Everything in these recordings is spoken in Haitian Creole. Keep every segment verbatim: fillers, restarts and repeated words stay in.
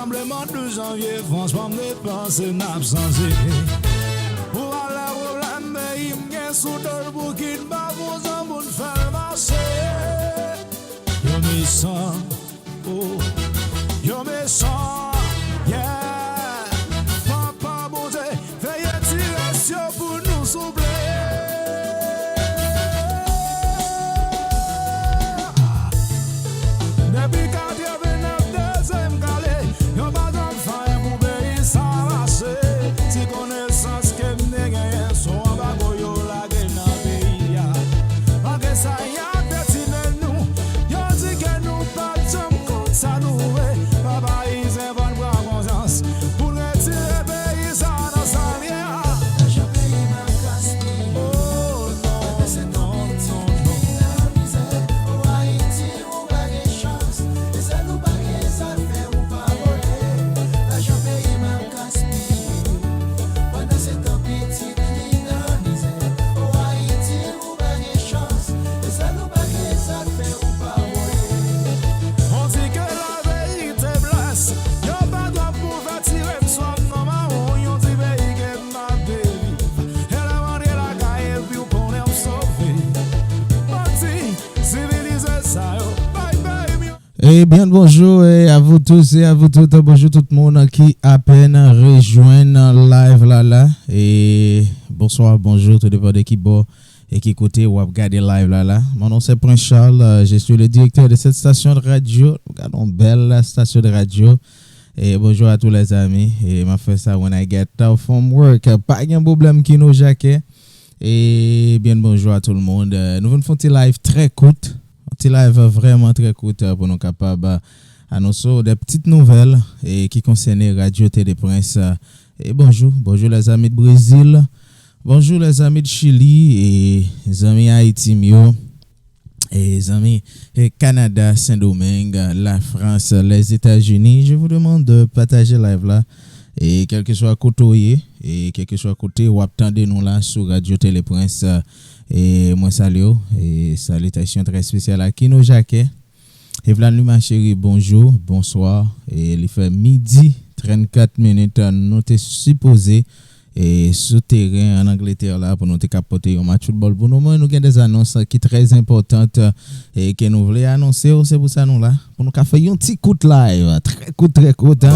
Rasanbleman de janvye, franchman, m te panse n ap chanje. Pou valè pwoblèm peyi m gen sou do l, pou kidnap yon zanmi pou n fè l mache. Yo mechan, oh, yo mechan, yeah. Papa Bondye, veye ti rès yo pou nou, souple. Depi katrevenèf dezyèm kale, yo pa t ap fè anyen pou peyi sa mache. Ti konesans ke m te genyen, se yon anbago yo lage nan peyi a. Malgre sa, y ap detine nou. Yo di ke nou p ap janm konn sa nou vle. Papa, Ayisyen, fò n pran konsyans pou n retire peyi sa nan sa l ye a. Lajan peyi m ap gaspiye. Oh, non, non, non, non. Mizè, oh, Ayiti, ou pa gen chans. E sèl ou pa gen zafè, ou pa vole. Lajan peyi m ap gaspiye. Pandan se tan pitit li nan mizè. O Ayiti, ou pa gen chans. E sèl ou pa gen zafè, ou pa vole. On di ke laverite blès. Yo pa dwa pou fè tire m swa m nan mawon. Yon ti peyi ke m ap viv. E lè m antre lakay epi w konnen m sove. Manti, sivilize sa yo. Bay peyi m yo. Et bien bonjour et à vous tous et à vous toutes. Bonjou tout moun ki apèn rejwenn live la la. E bonswa, bonjou, tou depann de ki bò e ki kote w ap gade live la la. Mon nom c'est Prince Charles, euh, je suis le directeur de cette station de radio. Gade yon bèl station de radio. Et bonjour à tous les amis. E m ap fè sa when I get off from work. Pa gen pwoblèm, Kino Jacquet. E bien bonjou a tout le monde. Euh, nou vin fè yon ti live trè kout. Yon ti live vrèman trè kout, euh, pou nou kapab, euh, anonse w de pitit nouvèl e ki konsène Radio Télé Prince. Euh, e bonjou, bonjou les amis de Brésil. Bonjou les amis de Chili e zanmi Ayiti m yo. E zanmi, e Kanada, Sendomeng, Lafrans, Lèzetazini, je vous demande de partager live la. E kèlkeswa kote w ye, e kèlkeswa kote w ap tande nou la sou Radio Télé Prince, e mwen salye w. E salitasyon trè espesyal a Kino Jacquet. Evlan Luma Cheri, bonjou, bonswa. E li fè midi trannkat minit, nou te sipoze e sou teren ann Angletè la pou nou te ka pote yon match foutbòl pou nou. Men nou gen de anons ki trè enpòtan, e ke nou vle anonse w. Se pou sa nou la, pou nou ka fè yon ti kout live, trè kout, trè kout, en.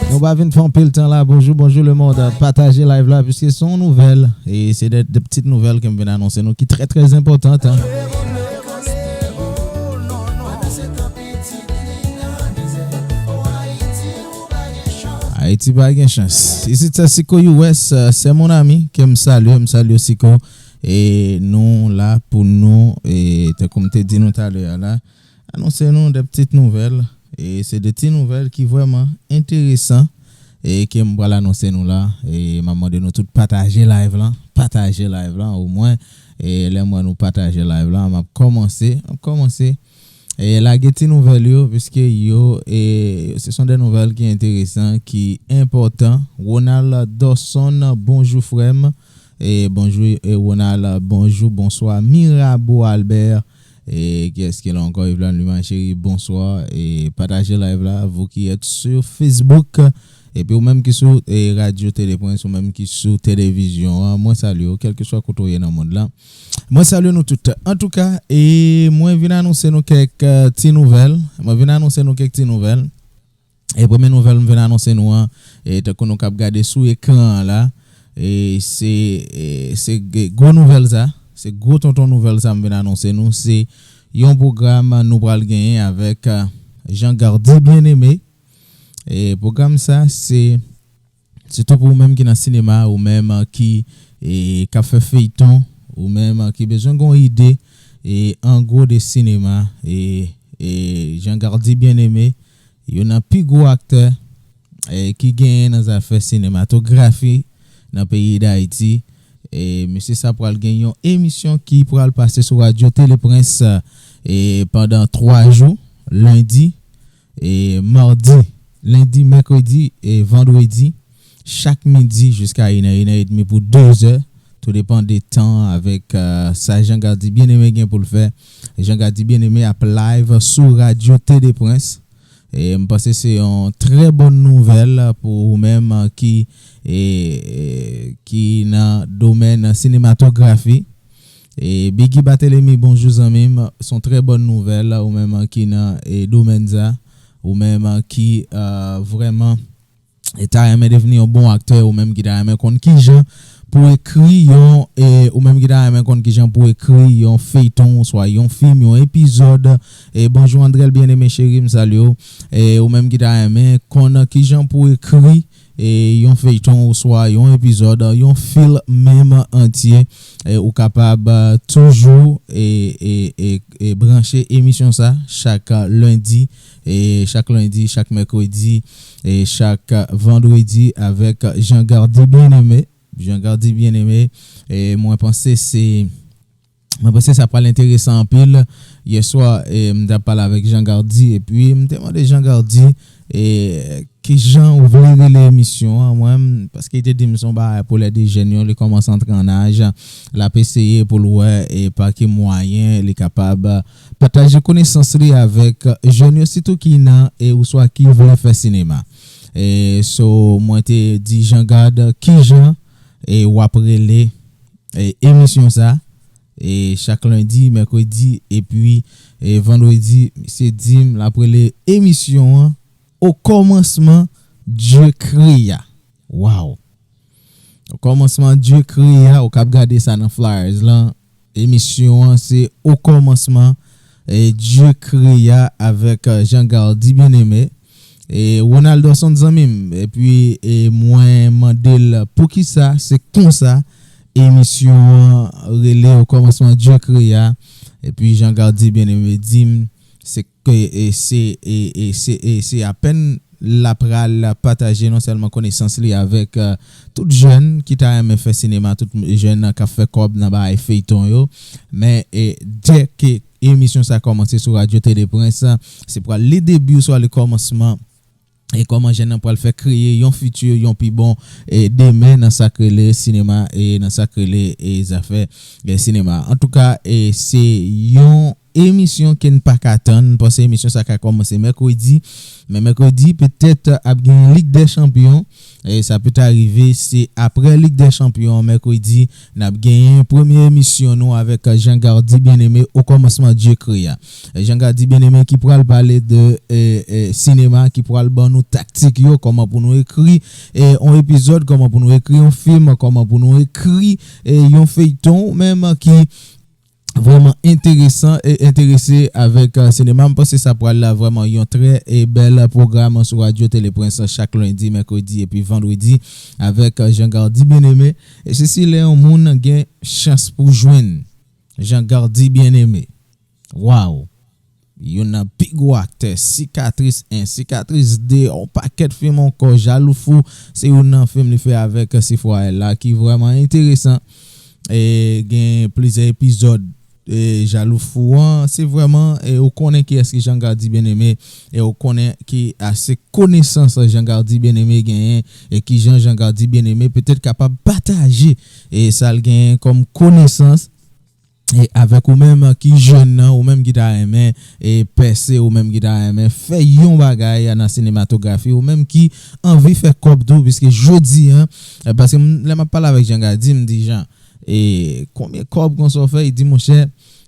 Nou pa vin fè anpil tan la. Bonjou, bonjou le monde. Pataje live la, piske se yon nouvèl, e se de, de pitit nouvèl ke m vin anonse nou ki trè, trè enpòtan, en. Ayiti pa gen chans. Isit se Siko U S, euh, c'est mon ami, ke m salye, m salye Siko. E nou la pou nou, e tankou m te di nou talè a la, anonse nou de pitit nouvèl. E se de ti nouvèl ki vrèman enteresan, e ke m pral anonse nou la. E m ap mande nou tout pataje live lan, pataje live lan, omwen, e lè m wè nou pataje live lan, m ap kòmanse, m ap kòmanse e lage ti nouvèl yo, piske yo, e se son de nouvèl ki enteresan, ki enpòtan. Ronald Dawson, bonjou frè m. E bonjou, e Ronald, bonjou, bonswa. Mirabo Albert, e kiyès ki la ankò? Evlan Luma Cheri, bonswa. E pataje live la, vous qui êtes sur Facebook. Epi ou menm ki sou, e, Radio Télé Prince, ou menm ki sou televizyon an, mwen salye w, kèlkeswa kote w ye nan mond lan. Mwen salye nou tout. Antouka, e, mwen vin anonse nou kèk, e, ti nouvèl. Mwen vin anonse nou kèk ti nouvèl. E premye nouvèl m vin anonse nou an, e, tankou nou k ap gade sou ekran an la, e, se, e, se g-, gwo nouvèl sa. Se gwo tonton nouvèl sa m vin anonse nou. Se yon pwogram nou pral genyen avèk, e, Jean Gardy Bien-Aimé. E pwogram sa, se sitou pou ou menm ki nan sinema, ou menm, e, ki, e, k ap fè feyton, ou menm, e, ki bezwen gon ide, e, an gwo de sinema, e, e, Jean Gardy Bien-Aimé, youn nan pi gwo aktè, e, ki genyen nan zafè sinematografi nan peyi Dayiti. E, mesye sa pral gen yon emisyon ki pral pase sou Radio Télé Prince, e, pandan twa jou, lendi, e, madi, lendi, mèkredi e vandredi, chak midi jiska inè, inè edmi pou dezè, tou depann de tan avèk, e, sa Jean Gardy Bien-Aimé gen pou l fè. Jean Gardy Bien-Aimé ap live sou Radio Télé Prince. E m panse se yon trè bòn nouvèl pou ou menm ki e, ki nan domèn sinematografi. E Biggy Barthélemy, bonjou zanmi m, se yon trè bòn nouvèl ou menm ki nan e, domèn sa, ou menm ki e, vrèman e ta renmen devni yon bon aktè, ou menm ki ta renmen konn kijan pou ekri yon e, ou menm ki ta renmen konn kijan pou ekri yon feyton oswa yon fim, yon epizòd. E bonjou Andrel Bien-Aimé cheri, m salye w. E ou menm ki ta renmen konn kijan pou ekri e, yon feyton oswa yon epizòd, yon fim menm antye, e ou kapab e, toujou e, e, e, e branche emisyon sa chak e, lendi, e chak lendi, chak mèkredi, e chak e, vandredi avèk Jean Gardy Bien-Aimé. Jean Gardy Bien-Aimé, e mwen panse se mwen panse sa pral enteresan anpil. Yè swa, e m t ap pale avèk Jean Gardy, epi m te mande Jean Gardy e, kijan ou vle rele emisyon an, mwen, paske li te di m se yon bagay pou lè de jèn yo, li kòmanse antre an aj, l ap eseye pou l wè e pa ki mwayen li kapab pataje konesans li avèk jèn yo, sitou ki nan e oswa ki vle fè sinema. E so, mwen te di Jean Gardy, kijan e w ap rele e, emisyon sa e, chak lendi, mèkredi, epi e, vandredi, misye di m l ap rele emisyon an Au commencement, Dieu créa. Waw! Au commencement, Dieu créa, ou k ap gade sa nan flyers lan. Emisyon an se Au commencement, e, Dieu créa avèk e, Jean Gardy Bien-Aimé. E Ronald Dawson zanmi m, epi e, mwen mande l poukisa se konsa emisyon an rele Au commencement Dieu créa, epi Jean Gardy Bien-Aimé di m se ke e, se e, e, se e, se apèn l ap pral pataje non sèlman konesans li avèk e, tout jèn ki ta renmen fè sinema, tout jèn k ap fè kòb nan bagay feyton yo, men e, dè ke emisyon sa kòmanse sou Radyo Tele Prens, se pral le debi oswa le kòmansman e kòman jèn nan pral fè kreye yon fiti, yon pi bon e, demen nan sa k rele sinema e nan sa k rele e, zafè e, sinema. Antouka, e, se yon emisyon ke n pa ka tann. M panse emisyon sa ka kòmanse mèkredi, men mèkredi petèt ap gen Lig dè Chanpyon. E sa peta rive, se aprè Lig dè Chanpyon, mèkredi, n ap genyen premye emisyon nou avèk Jean Gardy Bien-Aimé, Au commencement Dieu créa. Jean Gardy Bien-Aimé ki pral pale de e, e, sinema, ki pral ban nou taktik yo, kòman pou nou ekri e, yon epizòd, kòman pou nou ekri yon fim, kòman pou nou ekri e, yon feyton, ou menm ki vrèman enteresan e enterese avèk e, sinema. M panse sa pral la vrèman yon trè e, bèl pwogram sou Radyo Tele Prens chak lendi, mèkredi epi vandredi avèk e, Jean Gardy Bien-Aimé. E se si lè yon moun gen chans pou jwenn Jean Gardy Bien-Aimé. Waw! Youn nan pi gwo aktè, Sikatris en, Sikatris de, yon pakèt fim ankò, Jalou Fou, se youn nan fim li fè avèk Sifwaella ki vrèman enteresan. E gen plizyè epizòd e, Jalou Fou an, se vrèman, e, ou konnen kiyès ki Jean Gardy Bien-Aimé, e ou konnen ki ase konesans Jean Gardy Bien-Aimé genyen, e kijan Jean Gardy Bien-Aimé petèt kapab pataje e sa l genyen kòm konesans e avèk ou menm ki jèn nan, ou menm ki ta renmen e pèse, ou menm ki ta renmen fè yon bagay nan sinematografi, ou menm ki anvi fè kòb tou, piske jodi an, e, paske m, lè m ap pale avèk Jean Gardy, m di, Jean, e, konbyen kòb konsa w fè? Li di, monchè,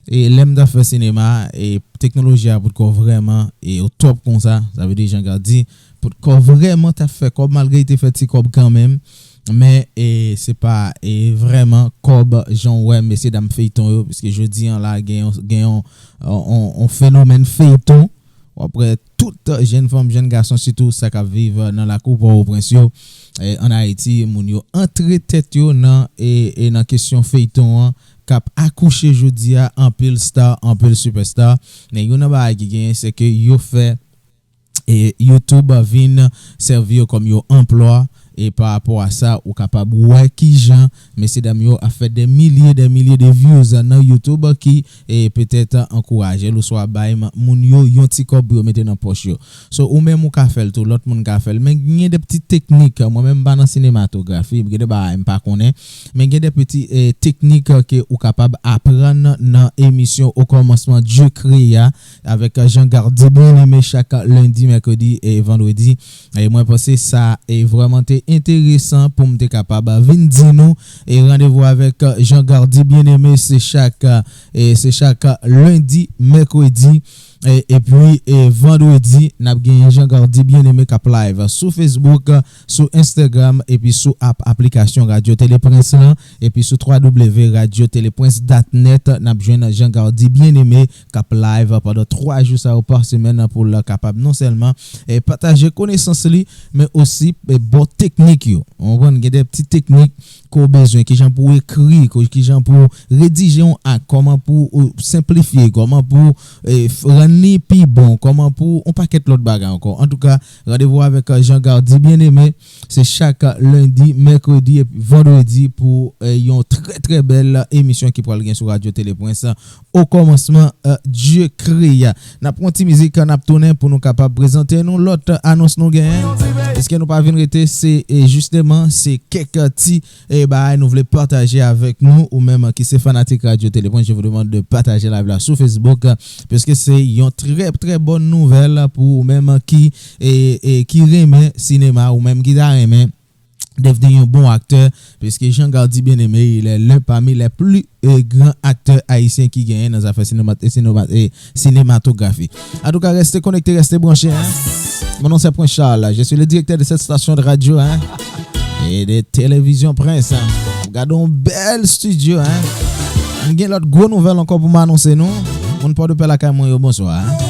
e, lè m t ap fè sinema, e, teknoloji a potko vrèman e, au top konsa, sa vle di Jean Gardy potko vrèman t ap fè kòb, malgre li te fè ti kòb kanmenm. Men e, se pa e, vrèman kòb jan w wè mesye dam feyton yo, piske jodi an la gen yon, gen yon, yon, yon fenomèn feyton. W ap wè tout jèn fanm, jèn gason, sitou sa k ap viv nan lakou Pòtoprens yo, e, ann Ayiti, moun yo antre tèt yo nan e, e nan kesyon feyton an k ap akouche jodi a anpil star, anpil sipèsta. Men youn nan bagay ki genyen, se ke yo fè e, YouTube vin sèvi yo kòm yon anplwa. E pa rapò a sa, ou kapab wè kijan mesye dam yo ap fè dè milye, dè milye de views nan YouTube ki, e, petèt ankouraje l oswa bay m, moun yo yon ti kòb pou yo mete nan pòch yo. So, ou menm ou ka fè l tou, lòt moun ka fè l. Men gen de pti teknik, mwen menm m pa nan sinematografi, gen de bagay m pa konnen, men gen de pti e, teknik ke ou kapab aprann nan emisyon O Kòmansman Dye Kreye a, avèk Jean Gardy Bien-Aimé chak lendi, mèkredi e vandredi. E mwen panse sa e vrèman te enteresan pou m te kapab vin di nou. E randevou avèk Jean Gardy Bien-Aimé, se chak, e se chak lendi, mèkredi, e, epi, e, vandredi, n ap gen Jean Gardy Bien-Aimé k ap live sou Facebook, sou Instagram, epi sou app aplikasyon Radyo Tele Prens lan, epi sou w w w radyo tele prens dot net, n ap jwenn Jean Gardy Bien-Aimé k ap live pandan twa jou sa yo pa semèn pou l kapab non sèlman, e, pataje konesans li, men osi, e, bò teknik yo. Ou konprann, gen de ti teknik ke w bezwen, kijan pou w ekri, ko-, kijan pou w redije yon ak, kòman pou w senplifye, kòman pou w, e, f-, rann li pi bon, kòman pou yon pakèt lòt bagay ankò. Antouka, randevou avèk, e, Jean Gardy Bien-Aimé, se chak lendi, mèkredi epi vandredi pou, e, yon trè, trè bèl emisyon ki pral gen sou Radyo Tele Prens, O Kòmansman, e, Dye Kreye a. N ap pran ti mizik, n ap tounen pou nou kapab prezante nou lòt anons nou genyen. Èske nou pa vin rete, se, e, jisteman, se kèk ti, e, bagay nou vle pataje avèk nou, ou menm ki se fanatik Radyo Tele Prens, je vous demande de partager live la sou Facebook, puisque se yon trè, trè bòn nouvèl pou ou menm ki, e, e, ki renmen sinema, ou menm ki ta renmen devni yon bon aktè, puisque Jean Gardy Bien-Aimé, il est l'un parmi les plus, e, grands acteurs haïtiens ki genyen nan zafè sinema, e, sinema, e, sinematografi. Antouka, reste konekte, reste branche, hein. Mon nom c'est Prince Charles, je suis le directeur de cette station de radio, hein, et de télévision Prince, hein. Gade yon bèl studio, hein. M gen lòt gwo nouvèl ankò pou m anonse nou. Moun Pòdepè lakay mwen yo, bonswa, hein.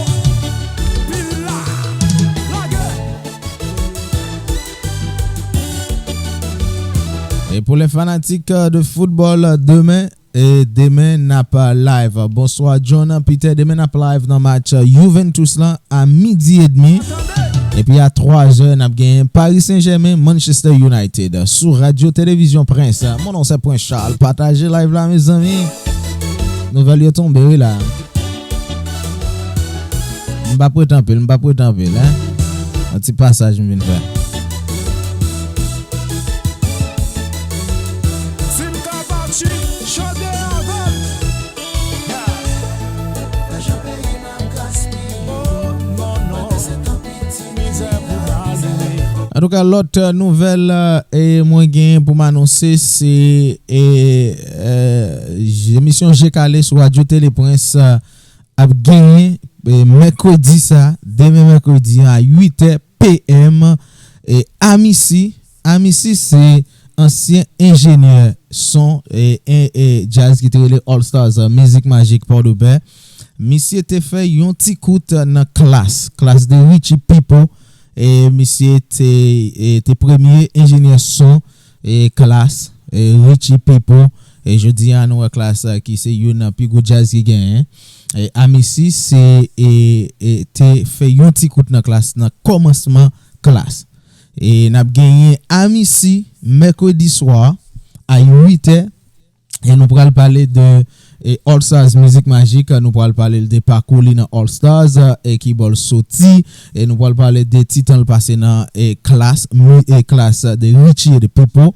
E pou lè fanatik, e, de foutbòl, demen, e demen n ap live. Bonswa John Peter, demen n ap live nan match, e, Juventus lan a midi edmi. Epi a twa zè, n ap gen Paris Saint-Germain, Manchester United sou Radyo Televizyon Prens. Mon non se Prince Charles, pataje live la, mezanmi. Nouvèl yo tonbe, wi, la. M p ap rete anpil, m p ap rete anpil, hein. Yon ti pasaj m vin fè. Si m ka pati, chante avè m. Antouka, lòt, e, nouvèl, e, mwen genyen pou m anonse, se, e, e, emisyon Je Kale sou Radyo Tele Prince, e, ap genyen, e, mèkredi sa, demen mèkredi an a uit è p m, e, Amici, Amici se ansyen enjenyè son, e, e, e, djaz ki te rele All Stars, e, Mizik Majik Pòdepè. Misye te fè yon ti kout nan Klass, Klass de Richie Pipo, e misye te, e, te premye enjenyè son, e, Klass, e, Richie Pipo. E jodi a, nou wè Klass, e, ki se youn nan pi gwo djaz ki genyen. E Amici se, e, e, te fè yon ti kout nan Klass, nan kòmansman Klass. E n ap genyen Amici mèkredi swa a uit è. E nou pral pale de, e, All Stars Mizik Majik, nou pral pale de pakou li nan All Stars, e ki bò l soti, e nou pral pale de ti tan l pase nan, e, Klass, mi-, e, Klass de Richie e de Pipo.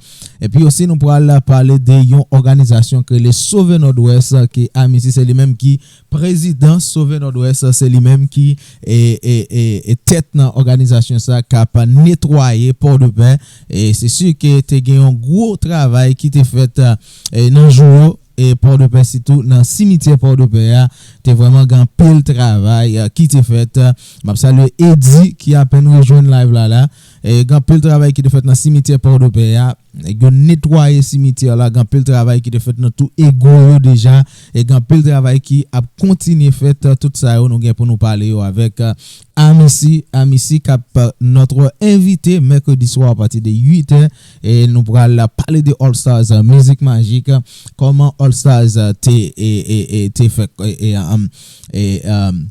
Epi osi nou pral pale de yon òganizasyon ki rele Sove Nòdwès, ke Amici se li menm ki prezidan Sove Nòdwès, se li menm ki, e, e, e, e tèt nan òganizasyon sa k ap netwaye Pòdepè. E se si ke te gen yon gwo travay ki te fèt, e, nan jou yo, e, Pòdepè, sitou nan simityè Pòdepè a, te vrèman gen anpil travay, e, ki te fèt. M ap salye Eddy ki apèn rejwenn live la la. E, gen anpil travay ki te fèt nan simityè Pòdepè a. Yo netwaye simityè la, gen anpil travay ki te fèt nan tou ego yo deja, e gen anpil travay ki ap kontinye fèt. Tout sa yo nou gen pou nou pale yo avèk, e, Amici, Amici k ap, e, notre invité mèkredi swa apati de uit è, e nou pral pale de All Stars, e, Mizik Majik, kòman All Stars, e, te, e, e, e, te fè, e, e, um, e, um,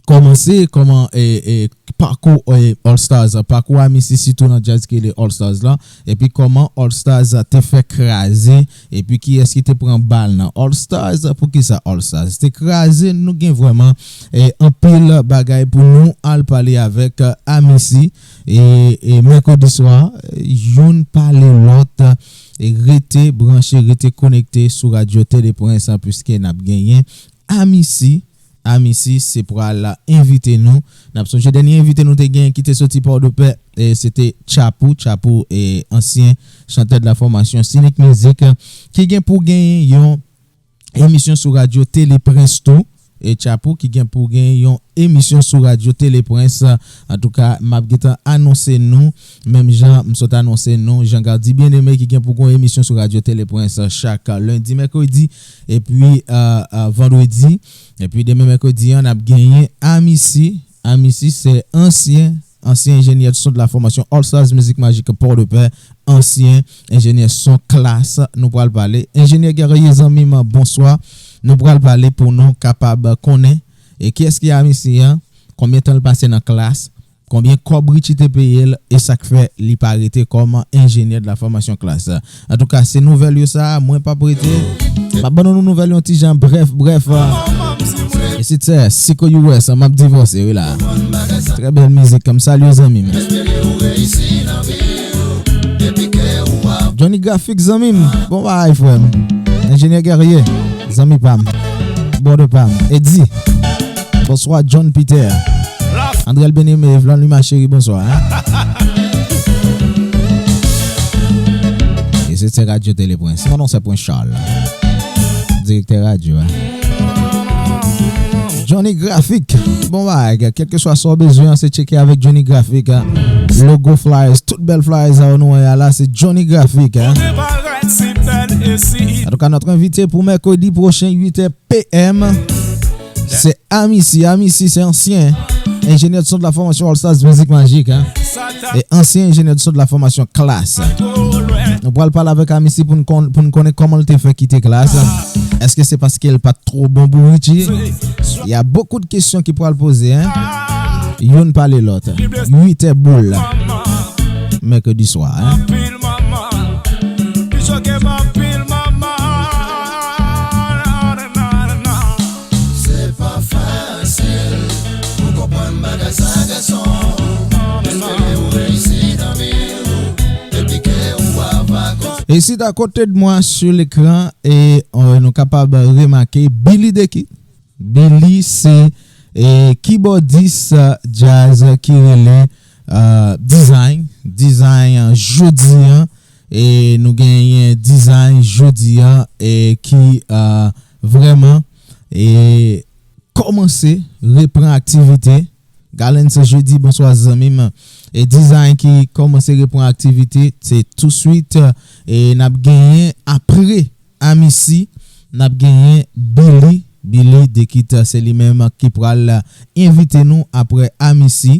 kòmanse, kòman e, e, pakou e, All Stars, pakou Amici sitou nan djaz ki rele All Stars la, epi kòman All Stars te fè kraze, epi kiyès ki te pran bal nan All Stars, poukisa All Stars te kraze, nou gen vrèman e, anpil bagay pou nou al pale avèk e, Amici e, e mèkredi swa, youn pale lòt, e rete branche, rete konekte sou radyo Tele Prince, piske n ap genyen Amici Amici, se pral envite nou. N ap sonje dènye envite nou te gen ki te soti Pòdepè, e se te Tchapou, Tchapou e ansyen chantè de la fòmasyon Sinik Mizik, ki gen pou gen yon emisyon sou radyo Tele Prince tou. E Tchapou ki gen pou gen yon emisyon sou radyo Tele Prince. Antouka, m ap gentan anonse nou, menm jan m sot anonse nou, Jean Gardy Bien-Aimé ki gen pou gen yon emisyon sou radyo Tele Prince chak lendi, mèkredi, epi e, e, vandredi. Epi demen mèkredi an, n ap genyen Amici. Amici se ansyen, ansyen enjenyè son de la fòmasyon All Stars Mizik Majik Pòdepè, ansyen enjenyè son Klass. Nou pral pale. Enjenyè Guerrier, zanmi m, bonswa. Nou pral pale pou nou kapab konnen e kiyès ki Amici an, konbyen tan l pase nan Klass, konbyen kòb Richie te peye l, e sa k fè li pa rete kòm enjenyè de la fòmasyon Klass. Antouka, se nouvèl yo sa, mwen p ap rete. M ap ban nou nouvèl yon ti jan brèf, brèf. E se tè, Siko U S, m ap divòse, wi la. Trè bèl mizik, m salye w, zanmi m. Johnny Graphic, zanmi m, bon bagay, frè m. Enjenyè Guerrier, zanmi pa m, brother pa m. Eddy, bonswa, John Peter. Andrel Bien-Aimé, Evlan Lima Chéri, bonswa, hein. E se, se Radyo Tele Prince. Mon non se Prince Charles. Direktè radyo, hein. Johnny Graphic. Bon bagay, kèlkeswa sa w bezwen, se tcheke avèk Johnny Graphic, hein. Logo flyers, tout bèl flyers sa nou wè la, se Johnny Graphic, hein. Antouka, notre invité pou mèkredi pwochen, uit è P M. Se Amici. Amici se ansyen enjenyè de son de la fòmasyon All Stars Mizik Majik, hein. E ansyen enjenyè de son de la fòmasyon Klass. Nou pral pale avèk Amici pou n kon-, pou n konnen kòman l te fè kite Klass. Èske se paske l pa t twò bon pou Richie? Il y a beaucoup de questions ki pral poze, hein. Youn pale lòt. Uit è boul. Mèkredi swa, hein. Se pa fasil pou konprann bagay sa, gason. M espere ou reyisi nan vi w, epi ke ou ava kontinye. Ici, à côté de moi, sur l'écran, e, euh, nou kapab remake Billy Dekit. Billy se, e, kibòdis, euh, djaz ki rele, euh, Design. Design, euh, jodi an, e nou genyen Design jodi an, e ki, euh, vrèman, e kòmanse repran aktivite. Galen se jedi, bonswa zanmi m. E Design ki kòmanse repran aktivite, se touswit, e n ap genyen apre Amici, n ap genyen Billy. Billy Dekit, se li menm ki pral envite nou apre Amici.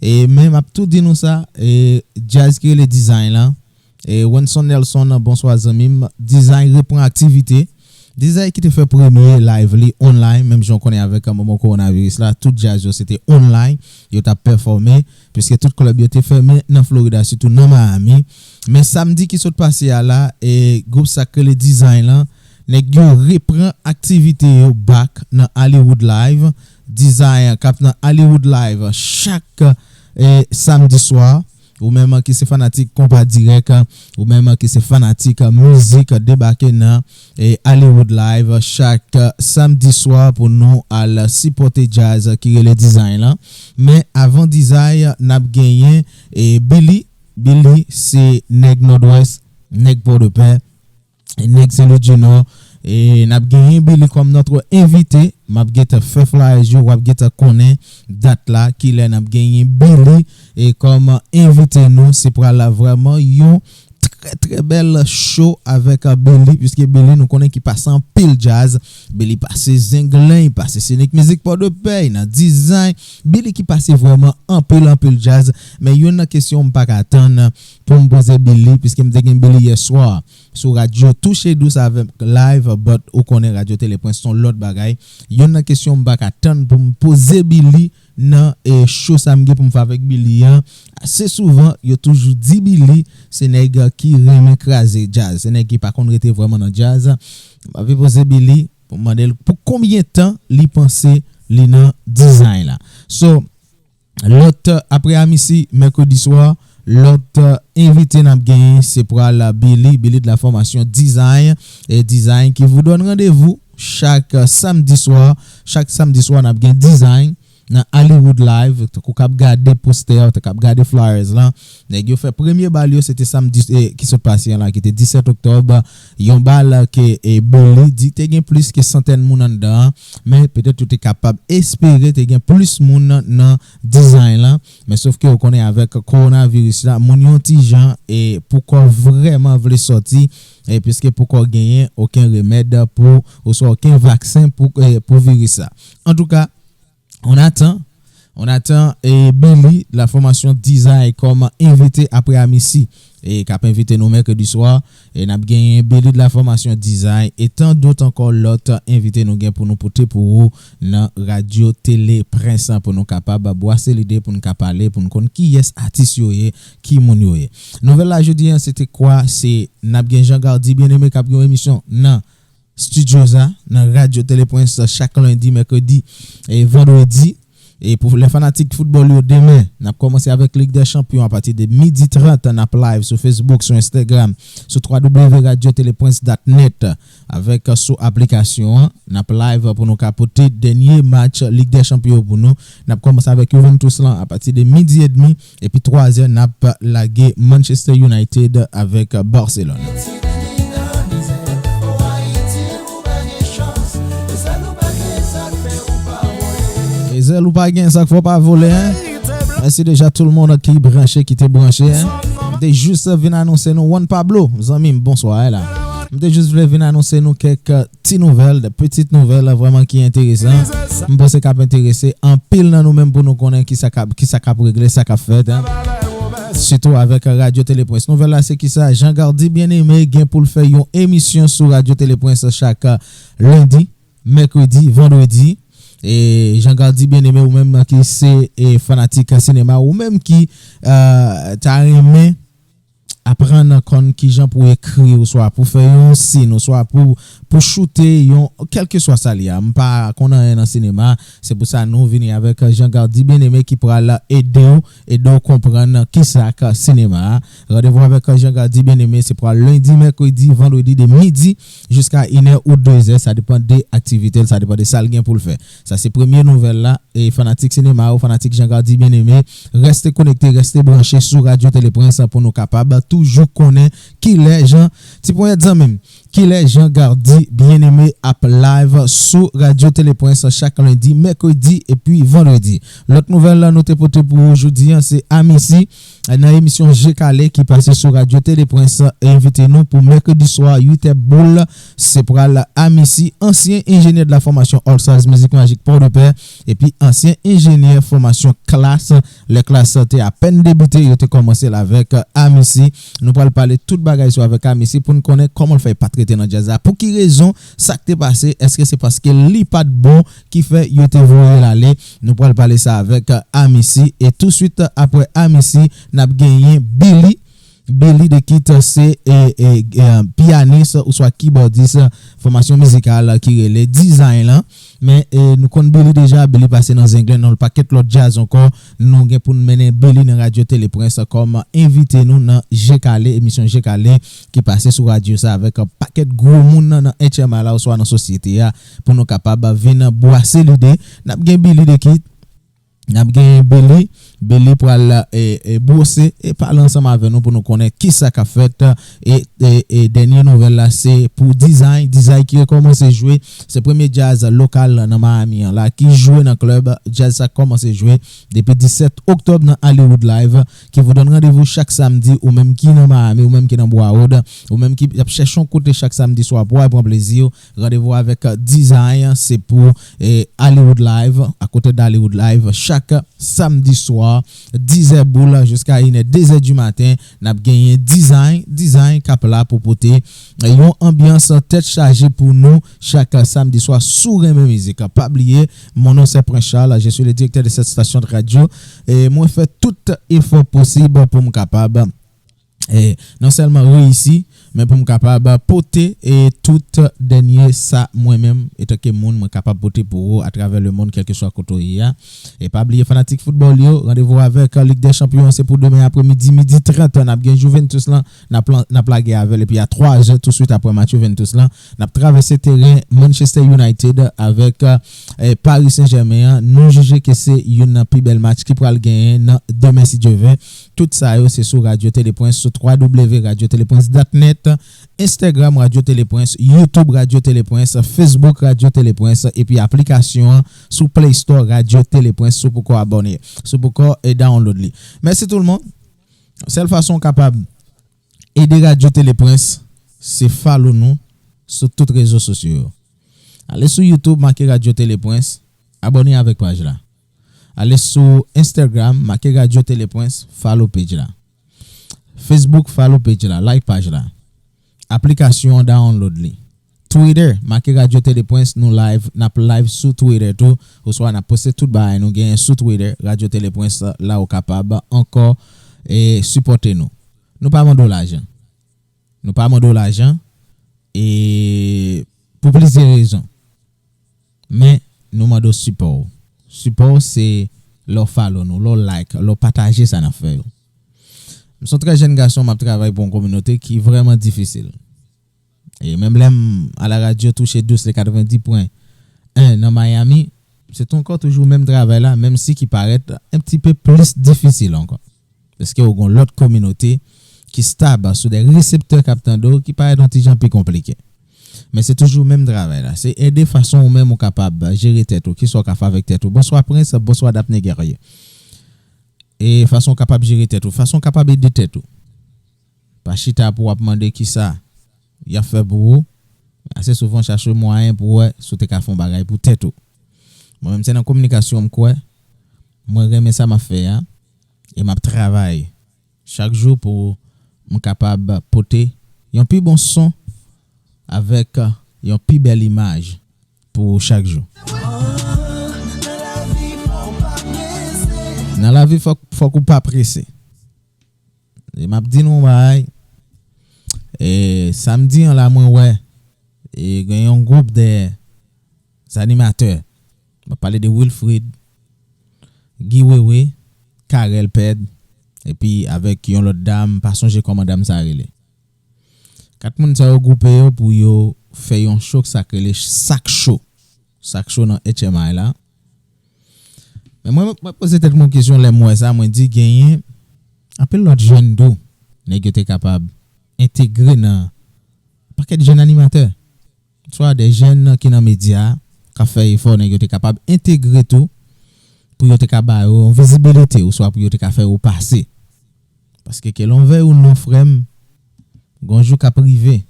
E men m ap tou di nou sa, e djaz ki rele Design lan, e Wenson Nelson, bonswa zanmi m. Design repran aktivite. Design ki te fè premye live li online, menm jan w konnen avèk moman kowonaviris la, tout djaz yo se te online, yo t ap pèfòme, piske tout klèb yo te fèmen nan Florida, sitou nan Miami. Men samdi ki sot pase a la, e gwoup sa k rele Design lan, nèg yo repran aktivite yo back nan Hollywood Live. Design k ap nan Hollywood Live chak, e, samdi swa. Ou menm ki se fanatik Konpa Dirèk, ou menm ki se fanatik mizik, debake nan, e, Hollywood Live chak samdi swa pou nou al sipòte djaz ki rele Design lan. Men avan Design, n ap genyen, e, Billy. Billy se nèg Nòdwès, nèg Pòdepè, nèg Sen Lwi di Nò. E n ap genyen Billy kòm notre invité. M ap gentan fè flyers yo, w ap gentan konnen dat la, kilè n ap genyen Billy e kòm envite nou. Se pral la vrèman yon trè trè bèl show avèk Billy, piske Billy nou konnen ki pase anpil djaz. Billy pase Zenglen, li pase Scenic Music Port-de-Paix, nan Design. Billy ki pase vrèman anpil, anpil djaz. Men youn nan kesyon m pa ka tann pou m poze Billy, piske m te gen Billy yè swa sou radyo Touche Dous avèk Live, but ou konnen Radyo Tele Prince se yon lòt bagay. Youn nan kesyon m pa ka tann pou m poze Billy nan e show sa m gen pou m fè avèk Billy an. Ase souvan, yo toujou di Billy se nèg ki renmen kraze djaz, se nèg ki pa konn rete vrèman nan djaz. M ap poze Billy pou m mande l pou konbyen tan li panse li nan Design la. So, lòt, apre Amisi, mèkredi swa, lòt envite n ap genyen, se pral Billy, Billy de la formation Design, e Design ki vous donne rendez-vous chak samdi swa. Chak samdi swa, n ap gen Design nan Hollywood Live, tankou k ap gade postè, tankou k ap gade flyers lan. Nèg yo fè premye bal yo, se te samdi e, ki sot pase an la, ki te disèt oktòb. Yon bal ke e, Billy di te gen plis ke santèn moun anndan an, men petèt yo te kapab espere te gen plis moun nan Design lan. Men sof ke ou konnen avèk kowonaviris la, moun yon ti jan e poukò vrèman vle sòti, e piske poukò genyen okenn remèd pou, oswa okenn vaksen pou, e, pou viris la. Antouka, on attend, on attend e Billy, la formation Design, kòm envite apre Amisi, e k ap envite nou mèkredi swa. E n ap genyen Billy de la formation Design e tan dòt ankò lòt envite nou gen pou nou pote pou ou nan Radyo Tele Prince pou nou kapab bwase lide, pou nou ka pale, pou nou konn kiyès atis yo ye, ki moun yo ye. Nouvèl la jodi an, se te kwa? Se n ap gen Jean Gardy Bien-Aimé k ap gen yon emisyon nan Studio sa, nan Radyo Tele Prince chak lendi, mèkredi e vandredi. E pou lè fanatik foutbòl yo, demen, n ap kòmanse avèk Lig dè Chanpyon apati de midi trant, n ap live sou Facebook, sou Instagram, sou w w w radyo tele prince dot net, avèk sou aplikasyon an. N ap live pou nou ka pote dènye match Lig dè Chanpyon pou nou. N ap kòmanse avèk Juventus lan apati de midi edmi, epi twazè, n ap lage Manchester United avèk Barcelone. E zèl ou pa gen, sa k fè w pa vole, en? Mèsi deja tout le monde ki branche, ki te branche, en? M te jis vin anonse nou Juan Pablo, zanmi m, bonswa, la. M te jis vle vin anonse nou kèk ti nouvèl, de pitit nouvèl vrèman ki enteresan. M panse k ap enterese anpil nan nou menm pou nou konnen kisa k ap, kisa k ap regle, sa k ap fèt, en. Sitou avèk Radyo Tele Prince. Nouvèl la se kisa? Jean Gardy Bien-Aimé gen pou l fè yon emisyon sou Radyo Tele Prince chak lendi, mèkredi, vandredi. E Jean Gardy Bien-Aimé, ou menm ki se e fanatik sinema, ou menm ki e, ta renmen aprann konn kijan pou ekri, oswa pou fè yon sin, oswa pou, pou choute yon, kèlkeswa sa li a. M pa konn anyen nan sinema, se pou sa nou vini avèk Jean Gardy Bien-Aimé ki pral ede w, ede w konprann kisa k sinema a. Randevou avèk Jean Gardy Bien-Aimé, se pral lendi, mèkredi, vandredi de midi jiska inè ou dezè, sa depann de aktivite l, sa depann de sa l gen pou l fè. Sa se premye nouvèl la. E fanatik sinema yo, fanatik Jean Gardy Bien-Aimé, reste konekte, reste branche sou Radyo Tele Prince pou nou kapab toujou konnen kilè Jean, ti ponyèt zanmi m, kilè Jean Gardy Bien-Aimé ap live sou Radyo Tele Prince chak lendi, mèkredi epi vandredi. Lòt nouvèl la nou te pote pou ou jodi an, se Amisi, nan emisyon Je Kale ki pase sou Radyo Tele Prince, envite nou pou mèkredi swa, uit è boul, se pral Amisi, ansyen enjenyè de la fòmasyon All Stars Music Magic Port-de-Paix, epi ansyen enjenyè fòmasyon Klass. Lè Klass te apèn debite, yo te kòmanse l avèk Amisi. Nou pral pale tout bagay sou avèk Amisi pou n konnen kòman l fè pa t rete nan djaz la. Pou ki rezon? Sa k te pase? Èske se paske li pa t bon ki fè yo te voye l ale? Nou pral pale sa avèk Amisi. E touswit apre Amisi, n ap genyen Billy. Billy the Kid se e, e, e, pyanis oswa kibòdis fòmasyon mizikal ki rele Design lan. Men e, nou konn Billy deja, Billy pase nan Zenglen, nan yon pakèt lòt djaz ankò. Nou gen pou n mennen Billy nan Radyo Tele Prince kòm envite nou nan Je Kale, emisyon Je Kale ki pase sou radyo sa avèk pakèt gwo moun nan, nan H M I la oswa nan sosyete a pou nou kapab vin bwase lide. N ap gen Billy the Kid. N ap gen Beli. Beli pral e, e, bwose e pale ansanm avè nou pou nou konnen kisa k ap fèt. E, e, e dènye nouvèl la se pou Dizay. Dizay ki rekòmanse jwe. Se premye djaz lokal nan Miami an la ki jwe nan klèb. Djaz sa kòmanse jwe depi disèt oktòb nan Hollywood Live, ki vous donne rendez-vous chak samdi. Ou menm ki nan Miami, ou menm ki nan Broward, ou menm ki ap chèche yon kote chak samdi swa pou al pran plezi w, randevou avèk Dizay, se pou e, Hollywood Live, akote de Hollywood Live, chak samdi swa, dizè boul jiska inè, dezè di maten, n ap genyen Dizay, Dizay k ap la pou pote e, yon anbyans tèt chaje pou nou chak samdi swa. Si w renmen mizik, pa bliye, mon nom c'est Prince Charles, je suis le directeur de cette station de radio. E mwen fè tout efò posib pou m kapab e, non sèlman reyisi, men pou m kapab pote e, tout dènye sa mwen menm, etanke moun, mwen kapab pote pou ou atravè lemonn, kèlkeswa kote w ye a. E pa bliye, fanatik foutbòl yo, randevou avèk Lig dè Chanpyon, se pou demen apremidi, midi trant, n ap gen Juventus lan, n ap, lan- n ap lage avè l, epi a twa zè, touswit apre match Juventus lan, n ap travèse teren Manchester United avèk e, Paris Saint-Germain an. Nou jije ke se youn nan pi bèl match ki pral genyen nan demen, si Dye vle. Tout sa yo se sou Radyo Telepwens, sou w w w radyo telepwens dot net, Instagram Radyo Telepwens, YouTube Radyo Telepwens, Facebook Radyo Telepwens, epi aplikasyon an sou Play Store Radyo Telepwens, si w poko abòne, si w poko e, download li. Mèsi tout le monde. Sèl fason w kapab ede Radyo Telepwens, se follow nou sou tout rezo sosyo yo. Ale sou YouTube, make Radyo Telepwens, abòne avèk paj la. Ale sou Instagram, make Radyo Telepwens, follow page la. Facebook, follow page la, like paj la. Aplikasyon an, download li. Twitter, make Radyo Telepwens, nou live, n ap live sou Twitter tou, oswa n ap poste tout bagay nou genyen sou Twitter, Radyo Telepwens, la ou kapab ankò e, sipòte nou. Nou pa mande w lajan. Nou pa mande w lajan e, pou plizyè rezon. Men, nou mande w sipò w. Sipò w se lè w follow nou, lè w like, lè w pataje sa n ap fè yo. M se yon trè jèn gason, m ap travay pou yon kominote ki vrèman difisil. E menm lè m a la radyo touche dous le katrevendi pwen en nan Miami, se tou ankò toujou menm travay la, menm si ki parèt un petit peu plis difisil ankò. Paske ou gon lòt kominote ki stab sou de reseptè k ap tande w, ki parèt yon ti jan pi konplike. Men se toujou menm travay la. Se ede fason ou menm ou kapab jere tèt ou, kisa w ka fè avèk tèt ou. Bonswa Prince, bonswa Daphné Guerrier. E fason w kapab jere tèt ou, fason w kapab ede tèt ou. Pa chita pou w ap mande kisa y ap fè pou ou. Ase souvan chache mwayen pou wè si w te ka fè yon bagay pou tèt ou. Mwen menm se nan kominikasyon m kwè. Mwen renmen sa m ap fè a. E m ap travay chak jou pou m kapab pote yon pi bon son avèk yon pi bèl imaj pou chak jou. Nan lavi, fòk, fòk ou pa prese. E m ap di nou yon bagay. E, samdi an la, mwen wè, e, gen yon gwoup de animatè. M ap pale de Wilfrid, Guy Wewe, Carel Pèd, epi avèk yon lòt dam, m pa sonje kòman dam sa rele. Kat moun sa yo gwoupe yo pou yo fè yon show k sa k rele Sak Show. Sak Show nan H M I la. Men mwen, mwen poze tèt mwen kesyon lè m wè sa, mwen di genyen anpil lòt jèn tou, nèg yo te kapab entegre nan pakèt jèn animatè. Swa de jèn ki nan medya, k ap fè efò, nèg yo te kapab entegre tou, pou yo te ka ba yo yon vizibilite, oswa pou yo te ka fè yo pase. Paske ke lè w vle ou non, frè m, gon jou k ap rive,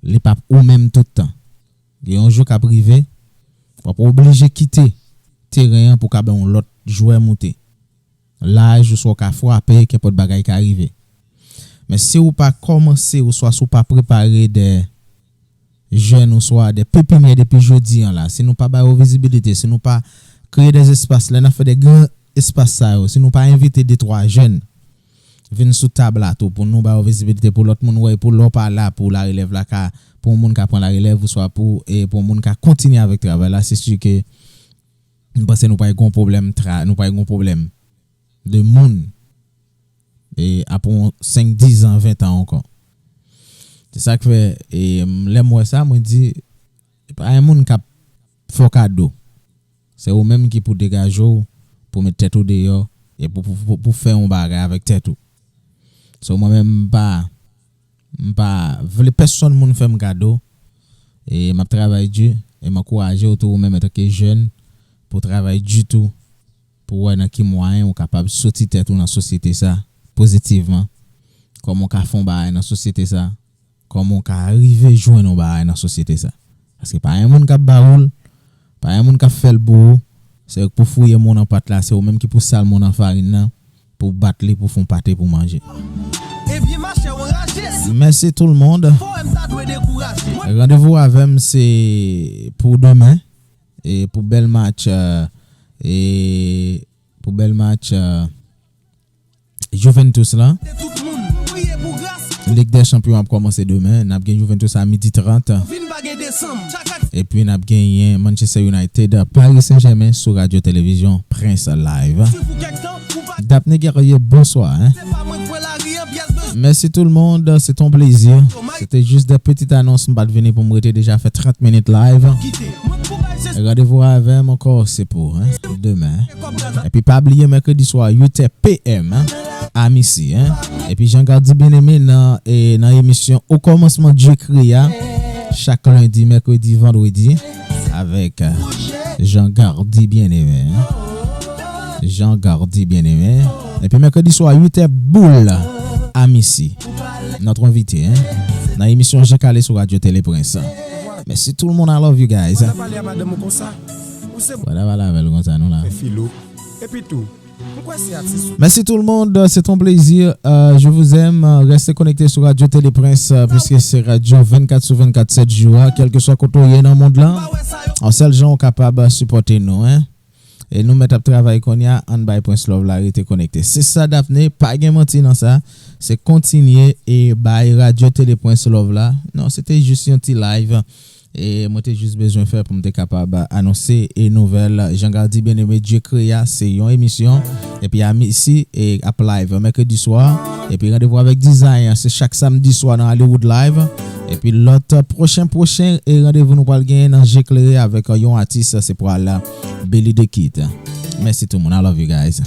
li p ap ou menm tout tan. Gen yon jou k ap rive, w ap oblije kite teren an pou ka bay yon lòt jwè moute. Laj oswa w ka frape, kenpòt bagay ka rive. Men si w pa kòmanse oswa si w pa prepare de jèn oswa de pepinyè depi jodi an la, si nou pa ba yo vizibilite, si nou pa kreye de espas, lè n ap fè de gran espas sa yo, si nou pa envite de twa jèn vin sou tab la tou pou nou ba yo vizibilite, pou lòt moun wè, pou lè w pa la, pou larelèv la ka, pou yon moun ka pran larelèv, oswa pou, e, pou yon moun ka kontinye avèk travay la, se si ke m panse nou pral gen yon pwoblèm tra-, nou pral gen yon pwoblèm de moun, e, apre yon senk, diz an, ven tan ankò. Se sa k fè, e, m, lè m wè sa, mwen di, se pa yon moun k ap fè w kado. Se ou menm ki pou degaje w pou met tèt ou deyò e pou, pou, pou, pou fè yon bagay avèk tèt ou. So, mwen menm, m pa, m pa vle pèsonn moun fè m kado. E m ap travay di, e m ankouraje w tou, ou menm antanke jèn, pou w travay di tou, pou w wè nan ki mwayen ou kapab soti tèt ou nan sosyete sa pozitivman. Kòman w ka fè yon bagay nan sosyete sa? Kòman w ka rive jwenn yon bagay nan sosyete sa? Paske pa yon moun k ap ba ou l, pa yon moun k ap fè l pou ou. Se pou fouye moun nan pat la, se ou menm ki pou sal moun nan farin nan, pou bat li, pou fè yon pate pou manje. Ebyen, machè, w raje. Mèsi tout le monde. Fò wè m ta dwe dekouraje. Mwen Randevou avè m se pou demen, e pou bèl match, euh, e pou bèl match, euh, Juventus la. Tout moun priye pou gras. Lig dè Chanpyon ap kòmanse demen. N ap gen Juventus a midi trant. Vin pa gen desanm. Chak Epi n ap genyen Manchester United, Paris Saint-Germain sou Radyo Televizyon Prince Live. Dapne Guerrier, bonsoir, hein. Mèsi tout le monde, c'est un plaisir. Se te jis de pitit anons, m pa t vini pou m rete, deja fè trant minit live. Randevou avè m ankò, se pou, hein, demen. Epi pa bliye mèkredi swa, uit è p m, hein, a misi, hein. Epi Jean Gardy Bien-Aimé nan, e, nan emisyon O Kòmansman Dye Kreye a, chak lendi, mèkredi, vandredi, avèk, euh, Jean Gardy Bien-Aimé, hein. Jean Gardy Bien-Aimé. Epi mèkredi swa, uit è boul, a misi. Notre invité, hein, nan emisyon Je Kale sou Radyo Tele Prens. Mèsi tout le monde, I love you guys. Mwen ta pale a madanm ou konsa. Ou se Wè la pale avè l konsa, nou la. Fè filo. Epi tou, m kwè se atis ou. Merci tout le monde, c'est un plaisir. Euh, je vous aime. Restez connectés sur Radio Télé Prince, euh, puisque c'est radio vennkat sou vennkat, sèt jou a, kèlkeswa kote w ye nan mond lan. Yon sèl jan w kapab sipòte nou, hein. E nou mèt ap travay kounye a, ann bay Prince Love la rete konekte. Se sa, Dapne, pa gen manti nan sa. Se kontinye e bay Radyo Tele Prince Love la. Non, se te jis yon ti live. E mwen te jis bezwen fè pou m te kapab anonse e nouvèl Jean Gardy Bien-Aimé Dye Kreye a, se yon emisyon. Epi a misi e ap live mèkredi swa. Epi randevou avèk Design, se chak samdi swa nan Hollywood Live. Epi lòt pwochen, pwochen e randevou nou pral genyen nan Je Klere avèk yon atis, se pral Billy the Kid. Mèsi tout moun. I love you guys.